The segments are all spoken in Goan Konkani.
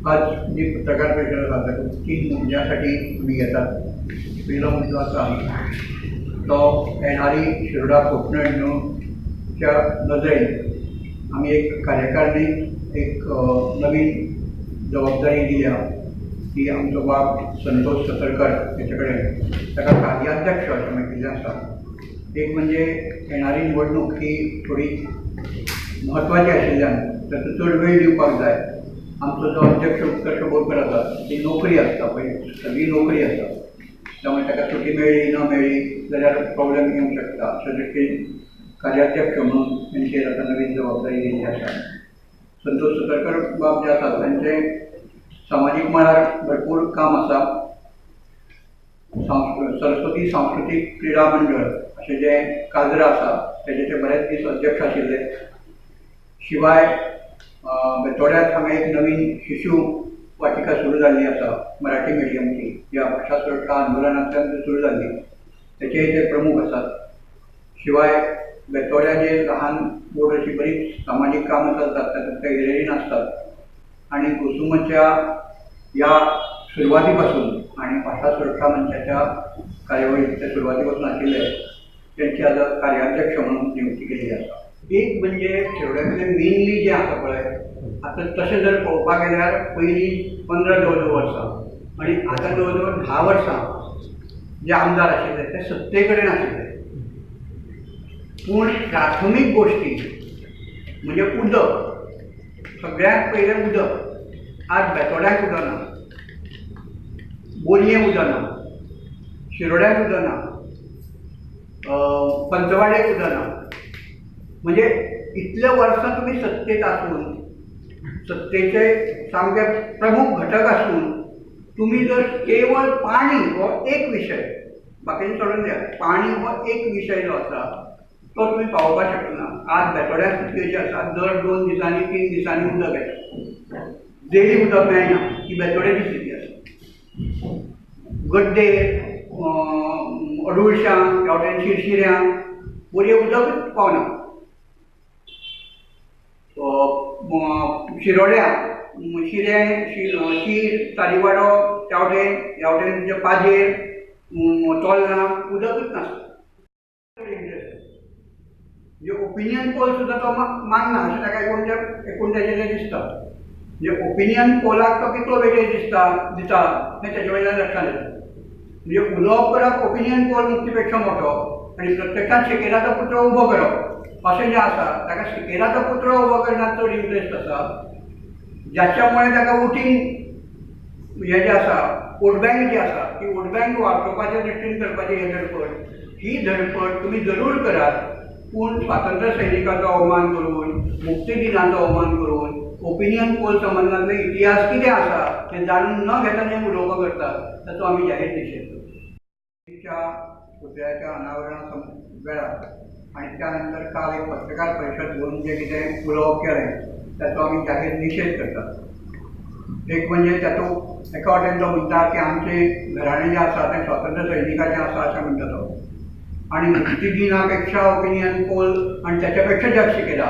आज जी पत्रकार परिशद आसा तातूंत 3 मुद्द्यासाठी आमी घेतात. पयलो मुद्दो आसा तो येणारी शिरोडा पोटनिवडणुकीच्या नदरेन आमी एक कार्यकारिणीक एक नवीन जबाबदारी दिल्या ती आमचो बाब संतोष सतरकर हेचे कडेन, ताका कार्याध्यक्ष अशें म्हटिल्लें आसा. एक म्हणजे येणारी निवडणूक ही थोडी म्हत्वाची आशिल्ल्यान ताचो चड वेळ दिवपाक जाय. आमचो जो अध्यक्ष उत्कर्ष बोरकर आसा ती नोकरी आसता पळय, सगळी नोकरी आसता, त्यामुळे ताका सुटी मेळ्ळी ना मेळ्ळी जाल्यार प्रॉब्लेम येवंक शकता. अशे दृश्टीन कार्याध्यक्ष म्हणून तांचेर आतां नवीन जबाबदारी दिल्ली आसा. संतोष सतरकर बाब जे आसात तांचें सामाजीक मळार भरपूर काम आसा. सरस्वती सांस्कृतीक क्रिडा मंडळ अशें जें काजरा आसा तेजे ते बरेच दीस अध्यक्ष आशिल्ले. शिवाय बेतोड्यांत हांगा एक नवीन शिशू वाटिका सुरू जाल्ली आसा मराठी मिडियमची, ह्या भाशा सुरक्षा आंदोलनांतल्यान ती सुरू जाल्ली, तेचेय ते प्रमुख आसात. शिवाय बेतोड्या जे लहान बोर्ड अशी बरीच सामाजीक कामां चलतात तातूंत ते हिरेरीन आसतात. आनी गोसुमाच्या ह्या सुरवाती पासून आनी भाशा सुरक्षा मंचाच्या कार्यावळीत ते सुरवाती पासून आशिल्ले, तेंची आतां कार्याध्यक्ष म्हणून नियुक्ती केल्ली आसा. एक म्हणजे शिरोड्यांतलें मेनली जें आसा पळय, आतां तशें जर पळोवपाक गेल्यार पयलीं 15 जवळ जवळ वर्सां आनी आतां जवळ जवळ 10 वर्सां जे आमदार आशिल्ले ते सत्ते कडेन आशिल्ले, पूण प्राथमीक गोश्टी म्हणजे उदक, सगळ्यांत पयलें उदक. आज बेतोड्याक उदक ना, बोरये उदक ना, शिरोड्याक उदक ना, पंचवाड्याक उदक ना. म्हणजे इतले वर्सां तुमी सत्तेत आसून, सत्तेचे सामके प्रमुख घटक आसून तुमी जर केवळ पाणी हो एक विशय, बाकीचे सोडून द्या, पाणी हो एक विशय जो आसा तो तुमी पावोवपाक शकना. आज बेतोड्या स्थिती अशी आसा, दर 2 दिसांनी 3 दिसांनी उदक येता, डेली उदक मेळना, ही बेतोड्याची स्थिती आसा. गड्डे, अडुळशां, ह्या वटेन शिरशिऱ्यां, बोरये उदकच पावना. शिरोड्या, शिरें, शीर, तारीवाडो, त्या वटेन ह्या वटेन तुमच्या पाजेर, तोलना उदकच नासता. म्हणजे ओपिनियन पोल सुद्दां तो मानना अशें ताका एकूण तेजें तें दिसता. म्हणजे ओपिनियन पोलाक तो कितलो वेटेज दिसता दिता हें तेजे वयल्यान लक्षांत येता. म्हणजे उलोवप करप ओपिनियन पोल मुक्तीपेक्षा मोठो आनी प्रत्यक्षांत शिकेराचो पुतळो उबो करप अशें जें आसा ताका शिकेराचो पुतळो उबो करण्यात चड इंट्रस्ट आसा, ज्याच्यामुळे ताका वोटींग हें जें आसा, वोट बँक जी आसा ती वोट बँक वाटोवपाच्या दृश्टीन करपाची ही धडपड, ही धडपड तुमी जरूर करात, पूण स्वातंत्र्य सैनिकाचो अवमान करून, मुक्ती दिनाचो अवमान करून, ओपिनियन पोल संबंदांतले इतिहास कितें आसा तें जाणून न घेता जें उलोवपां करतात ताचो आमी जाहीर निशेध करता. पुतळ्याच्या अनावरणा वेळार आनी त्यानंतर काल एक पत्रकार परिशद घेवन जें कितें उलोवप केलें ताचो आमी जाहीर निशेध करतात. एक म्हणजे तातूंत एका वटेन तो म्हणटा की आमचें घराणें जें आसा तें स्वातंत्र्य सैनिकाचें आसा अशें म्हणटा तो, आनी मुक्ती दिना पेक्षा ओपिनियन पोल आनी त्याच्या पेक्षा जास्त केला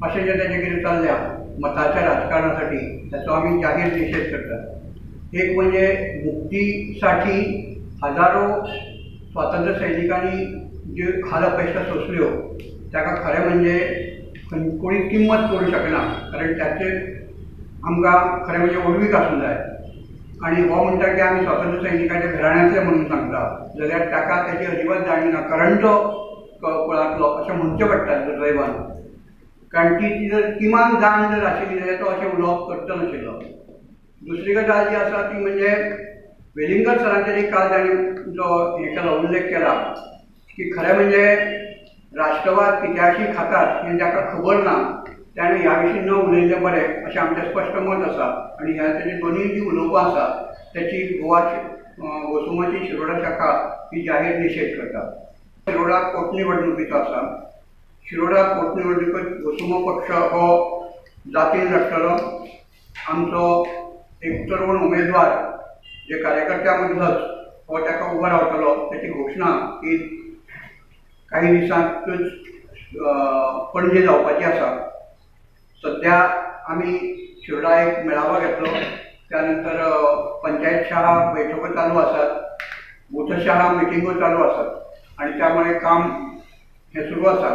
अशें जें तेजें कितें चल्ल्या मताच्या राजकारणासाठी ताचो आमी जाहीर निशेध करतात. एक म्हणजे मुक्तीसाठी हजारो स्वातंत्र्य सैनिकांनी ज्यो हाल अपेक्षा सोंसल्यो ताका खरें म्हणजे कोणी किंमत करूं शकना, कारण ताचे आमकां खरें म्हणजे व्हडवीक आसूंक जाय. आनी हो म्हणटा की आमी स्वातंत्र्य सैनिकाच्या घराण्यांतले म्हणून सांगता जाल्यार ताका ताची अजिबात जाणीव ना, करंटो कुळांतलो अशें म्हणचें पडटा दुर्दैवान, कारण ती जर किमान जाण जर आशिल्ली जाल्यार तो अशें उलोवप करचो नाशिल्लो. दुसरी गजाल जी आसा ती म्हणजे वेलिंगकर सरांचेर एक काल ताणें जो हें केलो, उल्लेख केला की खरें म्हणजे राष्ट्रवाद कित्याशी खातात हें जाका खबर ना ताणें ह्या विशीं न उलयल्लें बरें अशें आमचें स्पश्ट मत आसा. आनी ह्या तेजी दोनूय जी उलोवपां आसा त्याची गोवा गोसुमाची शिरोडा शाखा ही जाहीर निशेध करता. शिरोडा पोटनिवडणुकीचो आसा. शिरोडा पोटनिवडणुकीत गोसुमो पक्ष हो जातीन लडटलो. आमचो एक तरुण उमेदवार जे कार्यकर्त्या मदलोच हो ताका उबो रावतलो त्याची घोशणा ही काही दिसांतूच पणजे जावपाची आसा. सद्या आमी शिरोडा एक मेळावो घेतलो. त्यानंतर पंचायतशहा बैठको चालू आसात, बूथशहा मिटिंगो चालू आसात आनी त्यामुळे काम हें सुरू आसा.